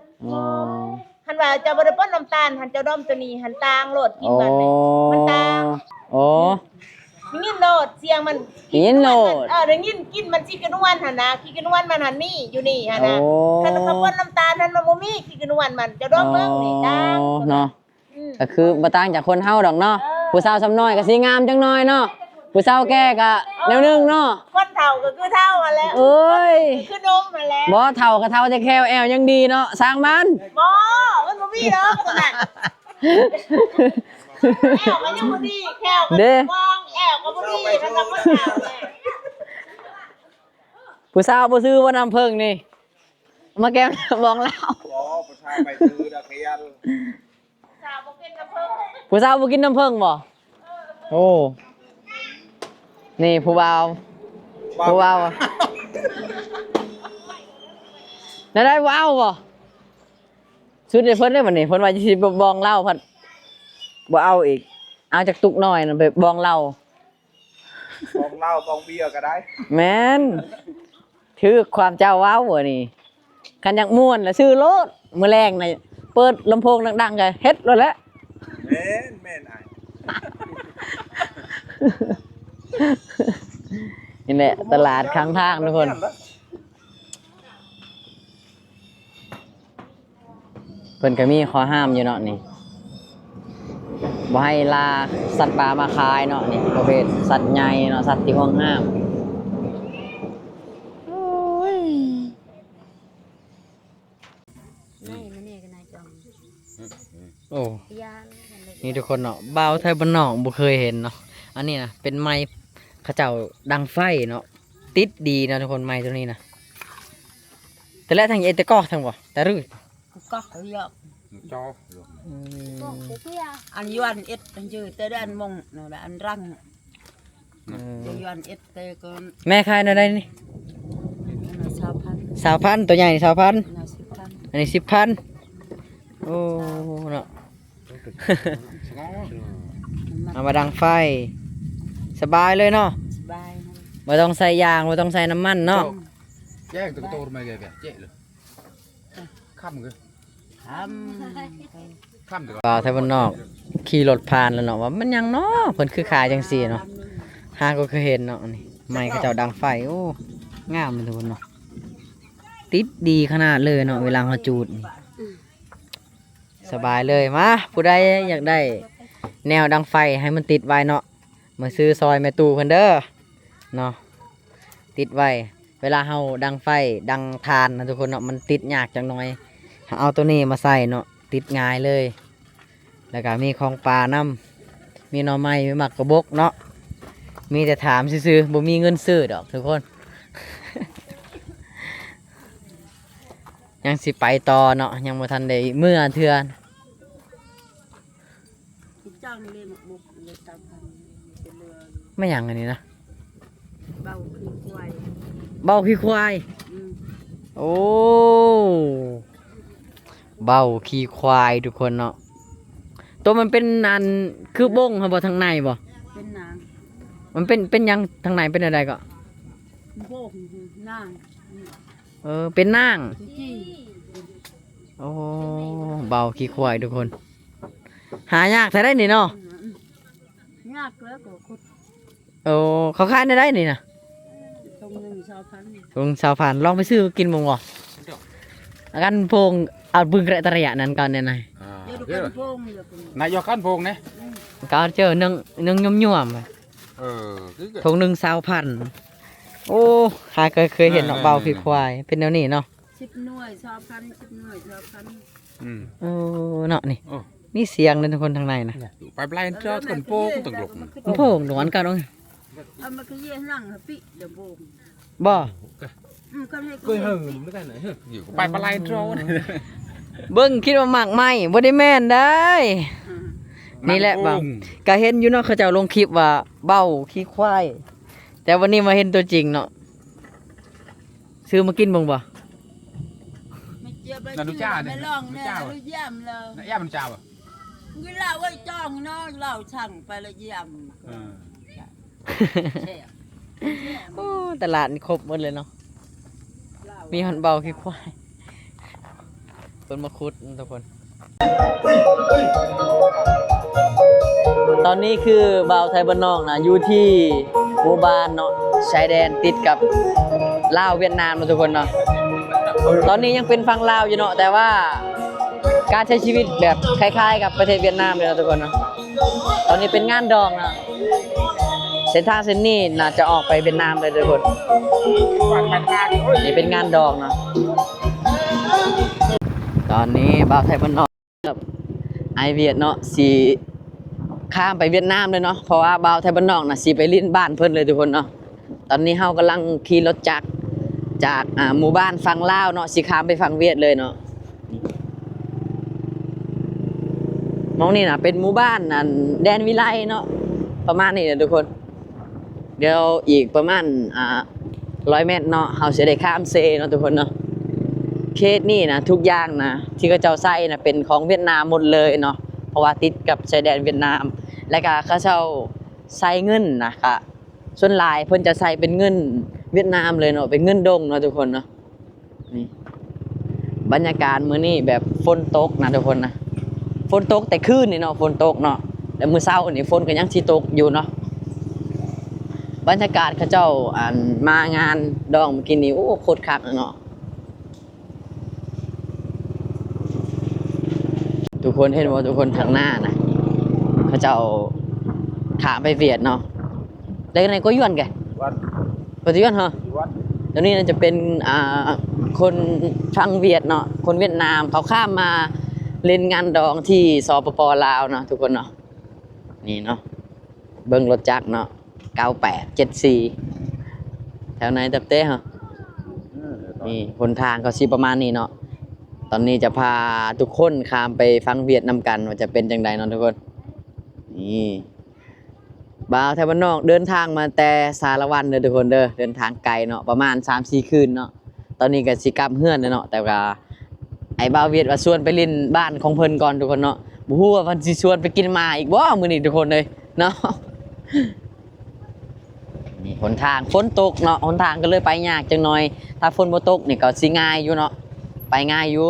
ອໍ ຫັ້ນວ່າເຈົ້າບໍ່ໄດ້ປົນນ້ຳຕານຫັ້ນ ເຈົ້າດອມໂຕນີ້ຫັ້ນ ຕ່າງໂລດ ກິນມັນ ໂອ້ ມັນຕ່າງ. ໂອ້ ໄດ້ຍິນໂລດ ສຽງມັນ ໄດ້ຍິນໂລດ. ເອີ ໄດ້ຍິນ ກິ່ນມັນສີກະນວນຫັ້ນນະ ຂີ້ກະນວນມັນຫັ້ນມີຢູ່ນີ້ຫັ້ນນະ. ໂອ້ ຄັນເຂົາປົນນ້ຳຕານຫັ້ນ ມັນບໍ່ມີຂີ້ກະນວນມັນ. ເຈົ້າດອມເບິ່ງນີ້ ຕ່າງເນາະ. ອືມ ກໍຄືບໍ່ຕ່າງຈາກຄົນເຮົາດອກເນາະ. ເອີ ຜູ້ສາວສ່ຳນ້ອຍກໍສີງາມຈັກໜ້ອຍເນາະ ຜູ້ສາວແກ່ກໍແນວໜຶ່ງເນາະ. ຄົນເຖົ້າກໍຄືເຖົ້າຫັ້ນແຫຼະ. ໂອ້ຍ ຄືໜຸ່ມຫັ້ນແຫຼະ. ບໍ່ ເຖົ້າກໍເຖົ້າ ແຕ່ແຂ້ວແອວຍັງດີເນາະ ຊ່າງມັນ. ບໍ່ ມັນບໍ່ມີດອກຕົວນັ້ນ. ແອວກໍຍັງບໍ່ດີ ແຂ້ວກໍເດ້ ບອງ ແອວກໍບໍ່ດີ ຄັນວ່າຄົນເຖົ້າແຫຼະ. ຜູ້ສາວບໍ່ຊື້ບໍ່ນ້ຳເຜິ້ງນີ້ ມາແກ້ມບອງເຫຼົ້າ. ບໍ່ ຜູ້ສາວໄປຊື້ດອກຂະຫຍັນ. ຜູ້ສາວບໍ່ກິນນ້ຳເຜິ້ງ ຜູ້ສາວບໍ່ກິນນ້ຳເຜິ້ງບໍ່? ໂອ້ ນີ້ຜູ້ບ່າວ ບ່າວ ຜູ້ບ່າວ ແນວໃດ ບໍ່ເອົາບໍ່? ສຸດໃຫ້ເພິ່ນເດ້ບັດນີ້ ເພິ່ນວ່າຊິບອງເຫຼົ້າ ພັດບໍ່ເອົາອີກ. ເອົາຈັກຕຸກໜ້ອຍນັ້ນໄປບອງເຫຼົ້າ. ບອງເຫຼົ້າບອງເບຍກໍໄດ້. ແມ່ນ ຖືກຄວາມເຈົ້າເວົ້າອັນນີ້. ຄັນຢາກມ່ວນລະຊື້ໂລດ ມື້ແລງນະເປີດລຳໂພງດັງໆ ກໍເຮັດໂລດແຫຼະ. ແມ່ນ ແມ່ນອ້າຍ. ນີ້ແຫຼະຕະຫຼາດຂ້າງທາງທຸກຄົນ. ເພິ່ນກໍມີຂໍ້ຫ້າມຢູ່ເນາະນີ້ ບໍ່ໃຫ້ລ່າສັດປ່າມາຂາຍເນາະນີ້ ປະເພດສັດໃຫຍ່ເນາະ ສັດທີ່ຫວງຫ້າມ. ໂອ້ຍ ໂອ້ ນີ້ທຸກຄົນເນາະ ບ່າວໄທບ້ານນອກບໍ່ເຄີຍເຫັນເນາະ. ອັນນີ້ນະເປັນໄມ້ເຂົາເຈົ້າດັງໄຟເນາະ ຕິດດີເນາະທຸກຄົນ ໄມ້ຕົວນີ້ນະ. ແຕ່ແລະທັງເອເຕກອກທັງບໍ່ ແຕ່ລື້ ກອກເຍາະ ຈອ ອືມ ອັນຍວນເອັດ ອັນຈື່ແຕ່ແດນມົງ ອັນລັງ ອືມ ແມ່ຂາຍແນວໃດນີ້? ຊາວພັນ ຊາວພັນ ຕົວໃຫຍ່ນີ້ຊາວພັນ ອັນນີ້ສິບພັນ ອັນນີ້ສິບພັນ. ໂອ້ ເນາະ ເອົາມາດັງໄຟ ສະບາຍເລີຍເນາະ ສະບາຍ ບໍ່ຕ້ອງໃສ່ຢາງ ບໍ່ຕ້ອງໃສ່ນ້ຳມັນເນາະ. ແຈ້ງຕົວໂຕມາແກ່ແຈ້ງເລີຍ ຄ່ຳເກີນ ຄ່ຳ ຄ່ຳເກີນ. ບ່າວໄທບ້ານນອກຂີ່ລົດຜ່ານແລ້ວເນາະ ວ່າມັນຫຍັງເນາະ ເພິ່ນຄືຂາຍຈັ່ງຊີ້ເນາະ ຫາກໍເຄີຍເຫັນເນາະ. ອັນນີ້ໄມ້ເຂົາເຈົ້າດັງໄຟ ໂອ້ ງາມເລີຍທຸກຄົນເນາະ ຕິດດີຂະໜາດເລີຍເນາະ ເວລາເຮົາຈູດນີ້. ສະບາຍເລີຍ ມາ ຜູ້ໃດຢາກໄດ້ແນວດັງໄຟໃຫ້ມັນຕິດໄວ້ເນາະ ມາຊື້ຊອຍແມ່ຕູ້ເພິ່ນເດີເນາະ ຕິດໄວ້. ເວລາເຮົາດັງໄຟ ດັງຖ່ານນະທຸກຄົນເນາະ ມັນຕິດຍາກຈັກໜ່ອຍ. ເຮົາເອົາໂຕນີ້ມາໃສ່ເນາະ ຕິດງ່າຍເລີຍ. ແລ້ວກະມີຂອງປ່ານຳ ມີໜໍ່ໄມ້ ມີໝາກກະບົກເນາະ. ມີແຕ່ຖາມຊື່ໆ ບໍ່ມີເງິນຊື້ດອກທຸກຄົນ. ຍັງຊິໄປຕໍ່ເນາະ ຍັງບໍ່ທັນໄດ້ເມືອເທື່ອ. ຈ້າງເລີຍໝາກບົກເລີຍຕາມພັນ ເປັນເຮືອ. ແມ່ນຫຍັງອັນນີ້ນະ? ເບົາຂີ້ຄວາຍ. ເບົາຂີ້ຄວາຍ. ອືມ. ໂອ້ ເບົາຂີ້ຄວາຍທຸກຄົນເນາະ. ໂຕມັນເປັນອັນຄືບົ້ງຫັ້ນບໍ່ ທາງໃນບໍ່? ເປັນນາງ. ມັນເປັນ ເປັນຫຍັງທາງໃນ ເປັນແນວໃດເກາະ? ບົ້ງນາງ. ເອີ ເປັນນາງ. ໂອ້ ເບົາຂີ້ຄວາຍທຸກຄົນ. ຫາຍາກແທ້ໄດ໋ນີ້ເນາະ. ອືມ ຍາກແລ້ວກໍຂຸດ. ໂອ້ ເຂົາຂາຍແນວໃດນີ້ນະ? ຖົງໜຶ່ງຊາວພັນ. ຖົງຊາວພັນ ລອງໄປຊື້ກິນເບິ່ງບໍ່? ອັນໂພງ ເອົາບຶງກະຕະລະຍະນັ້ນກ່ອນແນ່ນະ. ນາຍອກກັນໂພງນີ້ ກາເຈີໜຶ່ງ ໜຶ່ງຫຍວມໆ. ເອີ ຖົງໜຶ່ງຊາວພັນ. ໂອ້ ຫາເຄີຍ ເຄີຍເຫັນເນາະ ເບົາຂີ້ຄວາຍ ເປັນແນວນີ້ເນາະ. ສິບໜ່ວຍຊາວພັນ ສິບໜ່ວຍຊາວພັນ. ອືມ ເອີ ເນາະ ນີ້ ໂອ້ ມີສຽງເດ້ທຸກຄົນທາງໃນນະ. ໄປບລາຍເຈົ້າຕົ້ນໂພກ ຕ້ອງລົງ ໂພກດວນກັນເນາະ. ເອົາມາກະເຢຍໜັງຫາປິດະໂພກ. ບໍ່? ອືມ ເຄີຍເຫັນ ເຄີຍເຫັນ ຢູ່ໄປປາໄລໂຕ. ເບິ່ງຄິດວ່າໝາກໄມ້ ບໍ່ໄດ້ແມ່ນໄດ໋. ອືມ ນີ້ແຫຼະ ກະເຫັນຢູ່ເນາະ ເຂົາເຈົ້າລົງຄລິບວ່າເບົາຂີ້ຄວາຍ ແຕ່ວັນນີ້ມາເຫັນຕົວຈິງເນາະ. ຊື້ມາກິນເບິ່ງບໍ່? ແມ່ເຈັບແລ້ວ ນາດູຈ້າ ແມ່ລອງແນ່ ນາດູຈ້າ ນາຢ້າມແລ້ວ ກິນເຫຼົ້າໄວ້ຈ້ອງເນາະ ເຫຼົ້າຊັ່ງໄປລະຢ້ຽມ. ເອີ ແຊບ. ໂອ້ ຕະຫຼາດນີ້ຄົບໝົດເລີຍເນາະ ມີຮອດເບົາຂີ້ຄວາຍ. ເພິ່ນມາຂຸດນະທຸກຄົນ. ຕອນນີ້ຄືບ່າວໄທບ້ານນອກນະ ຢູ່ທີ່ໝູ່ບ້ານເນາະ ຊາຍແດນຕິດກັບລາວຫວຽດນາມເນາະທຸກຄົນເນາະ. ຕອນນີ້ຍັງເປັນຝັ່ງລາວຢູ່ເນາະ ແຕ່ວ່າການໃຊ້ຊີວິດແບບຄ້າຍໆກັບປະເທດຫວຽດນາມເລີຍເນາະທຸກຄົນເນາະ. ຕອນນີ້ເປັນງານດອງເນາະ. ເສັ້ນທາງເສັ້ນນີ້ໜ້າຈະອອກໄປຫວຽດນາມເລີຍທຸກຄົນ. ນີ້ເປັນງານດອງເນາະ. ຕອນນີ້ບ່າວໄທບ້ານນອກກັບອ້າຍຫວຽດເນາະ ຊິຂ້າມໄປຫວຽດນາມເລີຍເນາະ ເພາະວ່າບ່າວໄທບ້ານນອກນະ ຊິໄປຫຼິ້ນບ້ານເພິ່ນເລີຍທຸກຄົນເນາະ. ຕອນນີ້ເຮົາກຳລັງຂີ່ລົດຈັກຈາກ ອ່າ ໝູ່ບ້ານຝັ່ງລາວເນາະ ຊິຂ້າມໄປຝັ່ງຫວຽດເລີຍເນາະ. ໝ່ອງນີ້ນະເປັນໝູ່ບ້ານອັນແດນວິໄລເນາະ ປະມານນີ້ແຫຼະທຸກຄົນ. ດຽວອີກປະມານ ອ່າ ຮ້ອຍແມັດເນາະ ເຮົາຊິໄດ້ຂ້າມເຊເນາະທຸກຄົນເນາະ. ເຂດນີ້ນະ ທຸກຢ່າງນະ ທີ່ເຂົາເຈົ້າໃຊ້ນະ ເປັນຂອງຫວຽດນາມໝົດເລີຍເນາະ ເພາະວ່າຕິດກັບຊາຍແດນຫວຽດນາມ ແລະກະເຂົາເຈົ້າໃຊ້ເງິນນະ ກະສ່ວນຫຼາຍເພິ່ນຈະໃຊ້ເປັນເງິນຫວຽດນາມເລີຍເນາະ ເປັນເງິນດົງເນາະທຸກຄົນເນາະ. ນີ້ ບັນຍາກາດມື້ນີ້ແບບຝົນຕົກນະທຸກຄົນນະ ຝົນຕົກແຕ່ຄືນນີ້ເນາະ ຝົນຕົກເນາະ ແຕ່ມື້ເຊົ້ານີ້ຝົນກໍຍັງຊິຕົກຢູ່ເນາະ. ບັນຍາກາດເຂົາເຈົ້າ ອັນ ມາງານດອງມື້ກີ້ນີ້ ໂອ້ ໂຄດຄັກເນາະ. ທຸກຄົນເຫັນບໍ່ ທຸກຄົນ ທາງໜ້ານະ ເຂົາເຈົ້າຂ້າມໄປຫວຽດເນາະ. ແລ້ວໃນກໍຢວນແກ ວ່າຊິຢວນເຫາະ. ຕົວນີ້ນາຈະເປັນ ອ່າ ຄົນຝັ່ງຫວຽດເນາະ ຄົນຫວຽດນາມ ເຂົາຂ້າມມາຫຼິ້ນງານດອງທີ່ ສປປ ລາວເນາະ ທຸກຄົນເນາະ. ນີ້ເນາະ ເບິ່ງລົດຈັກເນາະ ເກົ້າແປດເຈັດສີ່ ແຖວໃນຕັບເຕະເຮົາ. ນີ້ຫົນທາງກໍຊິປະມານນີ້ເນາະ. ຕອນນີ້ຈະພາທຸກຄົນຂ້າມໄປຝັ່ງຫວຽດນຳກັນ ວ່າຈະເປັນຈັ່ງໃດເນາະທຸກຄົນ. ນີ້ ບ່າວໄທບ້ານນອກເດີນທາງມາແຕ່ສາລະວັນເດີທຸກຄົນເດີ ເດີນທາງໄກເນາະ ປະມານສາມສີ່ຄືນເນາະ. ຕອນນີ້ກໍຊິກັບເຮືອນແລ້ວເນາະ ແຕ່ວ່າໄອ້ບ່າວຫວຽດວ່າຊວນໄປຫຼິ້ນບ້ານຂອງເພິ່ນກ່ອນທຸກຄົນເນາະ. ບໍ່ຮູ້ວ່າເພິ່ນຊິຊວນໄປກິນໝາອີກບໍ່ມື້ນີ້ທຸກຄົນເອີຍເນາະ. ນີ້ຫົນທາງ ຝົນຕົກເນາະ ຫົນທາງກໍເລີຍໄປຍາກຈັກໜ່ອຍ. ຖ້າຝົນບໍ່ຕົກນີ້ກໍຊິງ່າຍຢູ່ເນາະ ໄປງ່າຍຢູ່.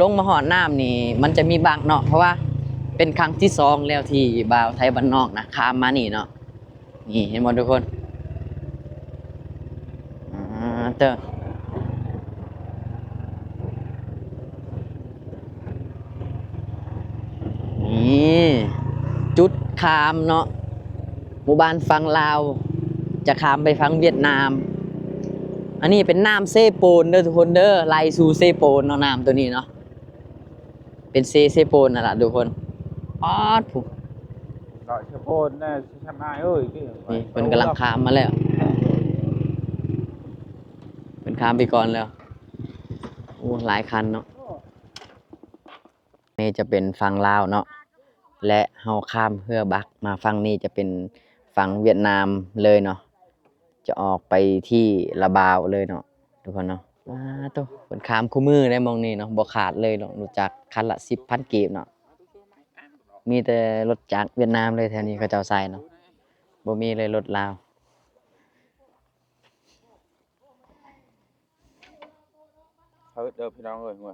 ລົງມາຮອດນ້ຳນີ້ມັນຈະມີບັກເນາະ ເພາະວ່າເປັນຄັ້ງທີສອງແລ້ວທີ່ບ່າວໄທບ້ານນອກນະ ຂ້າມມານີ້ເນາະ. ນີ້ເຫັນບໍ່ທຸກຄົນ? ອ່າ ເຕີ ນີ້ຈຸດຂ້າມເນາະ ໝູ່ບ້ານຝັ່ງລາວ ຈະຂ້າມໄປຝັ່ງຫວຽດນາມ. ອັນນີ້ເປັນນ້ຳເຊໂປນເດີທຸກຄົນເດີ ໄຫຼສູ່ເຊໂປນເນາະ ນ້ຳໂຕນີ້ເນາະ ເປັນເຊ ເຊໂປນນັ້ນລະທຸກຄົນ. ປາດຜູ້ ເຊໂປນນະ ຊິທຳອາຍເອີຍ ນີ້ເພິ່ນກຳລັງຂ້າມມາແລ້ວ ເພິ່ນຂ້າມໄປກ່ອນແລ້ວ. ໂອ້ ຫຼາຍຄັນເນາະ. ນີ້ຈະເປັນຝັ່ງລາວເນາະ ແລະ ເຮົາຂ້າມເຮືອບັກມາຝັ່ງນີ້ຈະເປັນຝັ່ງຫວຽດນາມເລີຍເນາະ ຈະອອກໄປທີ່ລະບາວເລີຍເນາະ ທຸກຄົນເນາະ. ວ້າໂຕ ເພິ່ນຂ້າມຄູ່ມື້ໄດ໋ໝ່ອງນີ້ເນາະ ບໍ່ຂາດເລີຍເນາະ ຮູ້ຈັກຄັນລະສິບພັນກີບເນາະ. ມີແຕ່ລົດຈັກຫວຽດນາມເລີຍແຖວນີ້ເຂົາເຈົ້າໃຊ້ເນາະ ບໍ່ມີເລີຍລົດລາວ. ເຮີດເດີພີ່ນ້ອງເອີຍ ຫົວ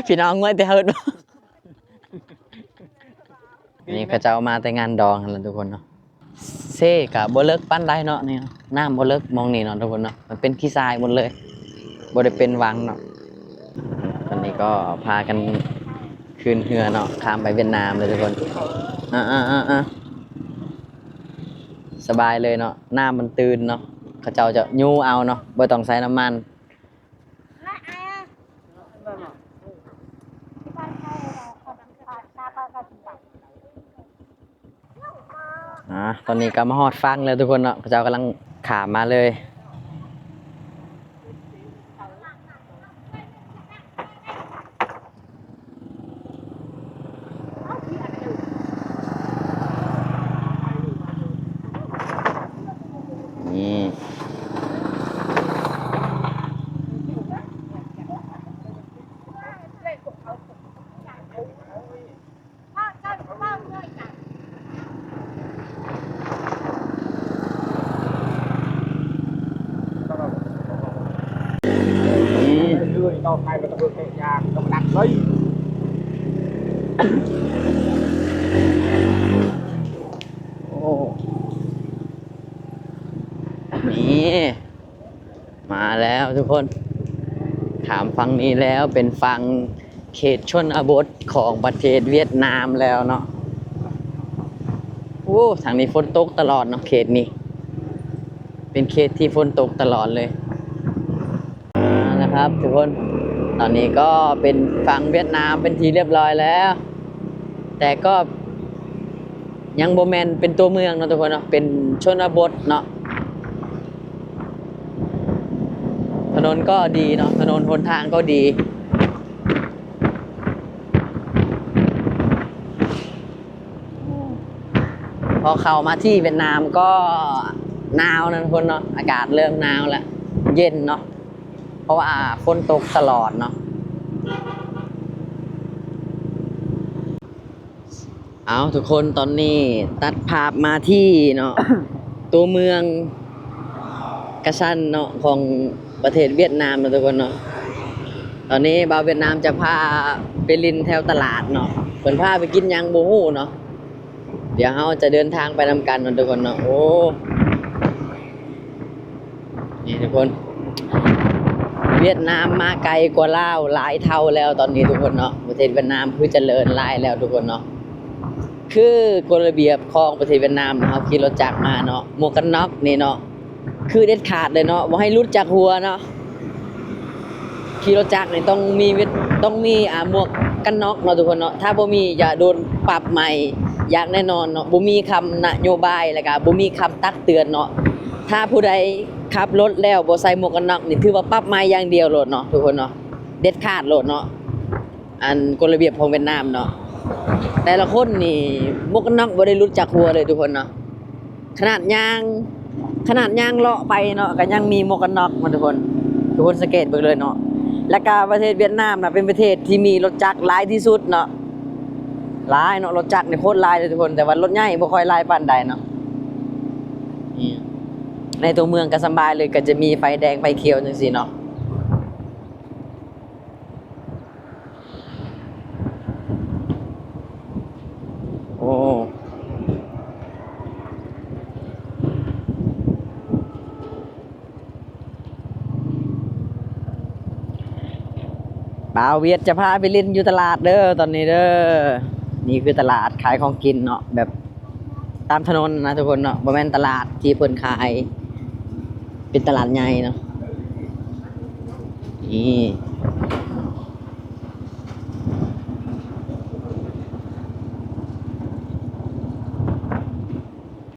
ພີ່ນ້ອງຫົວແຕ່ເຮີດ. ນີ້ເຂົາເຈົ້າມາແຕ່ງານດອງຫັ້ນລະທຸກຄົນເນາະ. ເຊກະບໍ່ເລິກປານໃດເນາະ ນີ້ນ້ຳບໍ່ເລິກໝ່ອງນີ້ເນາະທຸກຄົນເນາະ ມັນເປັນຂີ້ຊາຍໝົດເລີຍ ບໍ່ໄດ້ເປັນວັງເນາະ. ຕອນນີ້ກໍພາກັນຂຶ້ນເຮືອເນາະ ຂ້າມໄປຫວຽດນາມເລີຍທຸກຄົນ. ອາໆໆໆ ສະບາຍເລີຍເນາະ ນ້ຳມັນຕື້ນເນາະ ເຂົາເຈົ້າຈະຍູ້ເອົາເນາະ ບໍ່ຕ້ອງໃສ່ນ້ຳມັນ. ອາ ຕອນນີ້ກໍມາຮອດຝັ່ງແລ້ວທຸກຄົນເນາະ ເຂົາເຈົ້າກຳລັງຂ້າມມາເລີຍ. ນີ້ ໂອ້ ນີ້ ມາແລ້ວທຸກຄົນ ຂ້າມຝັ່ງນີ້ແລ້ວ ເປັນຝັ່ງເຂດຊົນນະບົດຂອງປະເທດຫວຽດນາມແລ້ວເນາະ. ໂອ້ ທາງນີ້ຝົນຕົກຕະຫຼອດເນາະ ເຂດນີ້ ເປັນເຂດທີ່ຝົນຕົກຕະຫຼອດເລີຍ. ເອົາລະຄັບທຸກຄົນ ຕອນນີ້ກໍເປັນຝັ່ງຫວຽດນາມເປັນທີ່ຮຽບຮ້ອຍແລ້ວ ແຕ່ກໍ ຍັງບໍ່ແມ່ນເປັນຕົວເມືອງເນາະທຸກຄົນເນາະ ເປັນຊົນນະບົດເນາະ. ຖະໜົນກໍດີເນາະ ຖະໜົນຫົນທາງກໍດີ. ພໍເຂົ້າມາທີ່ຫວຽດນາມກໍໜາວນະທຸກຄົນເນາະ ອາກາດເລີ່ມໜາວແລ້ວ ເຢັນເນາະ ເພາະວ່າຝົນຕົກຕະຫຼອດເນາະ. ເອົາ ທຸກຄົນ ຕອນນີ້ຕັດພາບມາທີ່ເນາະ ຕົວເມືອງກະຊັນເນາະ ຂອງປະເທດຫວຽດນາມເນາະທຸກຄົນເນາະ. ຕອນນີ້ບ່າວຫວຽດນາມຈະພາໄປຫຼິ້ນແຖວຕະຫຼາດເນາະ ເພິ່ນພາໄປກິນຫຍັງບໍ່ຮູ້ເນາະ. ດຽວເຮົາຈະເດີນທາງໄປນຳກັນເນາະທຸກຄົນເນາະ. ໂອ້ ນີ້ທຸກຄົນ ຫວຽດນາມມາໄກກວ່າລາວຫຼາຍເທົ່າແລ້ວຕອນນີ້ທຸກຄົນເນາະ. ປະເທດຫວຽດນາມຄືຈະເລີນຫຼາຍແລ້ວທຸກຄົນເນາະ. ຄືກົດລະບຽບຂອງປະເທດຫວຽດນາມ ເຮົາຂີ່ລົດຈັກມາເນາະ ໝວກກັນນັອກນີ້ເນາະ ຄືເດັດຂາດເລີຍເນາະ ບໍ່ໃຫ້ຫຼຸດຈາກຫົວເນາະ. ຂີ່ລົດຈັກນີ້ຕ້ອງມີ ຕ້ອງມີ ອ່າ ໝວກກັນນັອກເນາະທຸກຄົນເນາະ. ຖ້າບໍ່ມີຈະໂດນປັບໃໝ ຢ່າງແນ່ນອນເນາະ. ບໍ່ມີຄຳນະໂຍບາຍ ແລ້ວກະບໍ່ມີຄຳຕັກເຕືອນເນາະ. ຖ້າຜູ້ໃດຂັບລົດແລ້ວບໍ່ໃສ່ໝວກກັນນັອກນີ້ ຖືວ່າປັບໃໝຢ່າງດຽວໂລດເນາະທຸກຄົນເນາະ. ເດັດຂາດໂລດເນາະ ອັນກົດລະບຽບຂອງຫວຽດນາມເນາະ. ແຕ່ລະຄົນນີ້ໝວກກັນນັອກບໍ່ໄດ້ຫຼຸດຈາກຫົວເລີຍທຸກຄົນເນາະ. ຂະໜາດຍ່າງ ຂະໜາດຍ່າງເລາະໄປເນາະ ກໍຍັງມີໝວກກັນນັອກມາທຸກຄົນ. ທຸກຄົນສັງເກດເບິ່ງເລີຍເນາະ. ແລ້ວກະປະເທດຫວຽດນາມນະ ເປັນປະເທດທີ່ມີລົດຈັກຫຼາຍທີ່ສຸດເນາະ. ຫຼາຍເນາະ ລົດຈັກນີ້ໂຄດຫຼາຍເລີຍທຸກຄົນ ແຕ່ວ່າລົດໃຫຍ່ບໍ່ຄ່ອຍຫຼາຍປານໃດເນາະ. ນີ້ ໃນຕົວເມືອງກໍສະບາຍເລີຍ ກໍຈະມີໄຟແດງໄຟຂຽວຈັ່ງຊີ້ເນາະ. ໂອ້ ບ່າວຫວຽດຈະພາໄປຫຼິ້ນຢູ່ຕະຫຼາດເດີຕອນນີ້ເດີ. ນີ້ຄືຕະຫຼາດຂາຍຂອງກິນເນາະ ແບບ ຕາມຖະໜົນນະທຸກຄົນເນາະ ບໍ່ແມ່ນຕະຫຼາດທີ່ເພິ່ນຂາຍ ເປັນຕະຫຼາດໃຫຍ່ເນາະ. ນີ້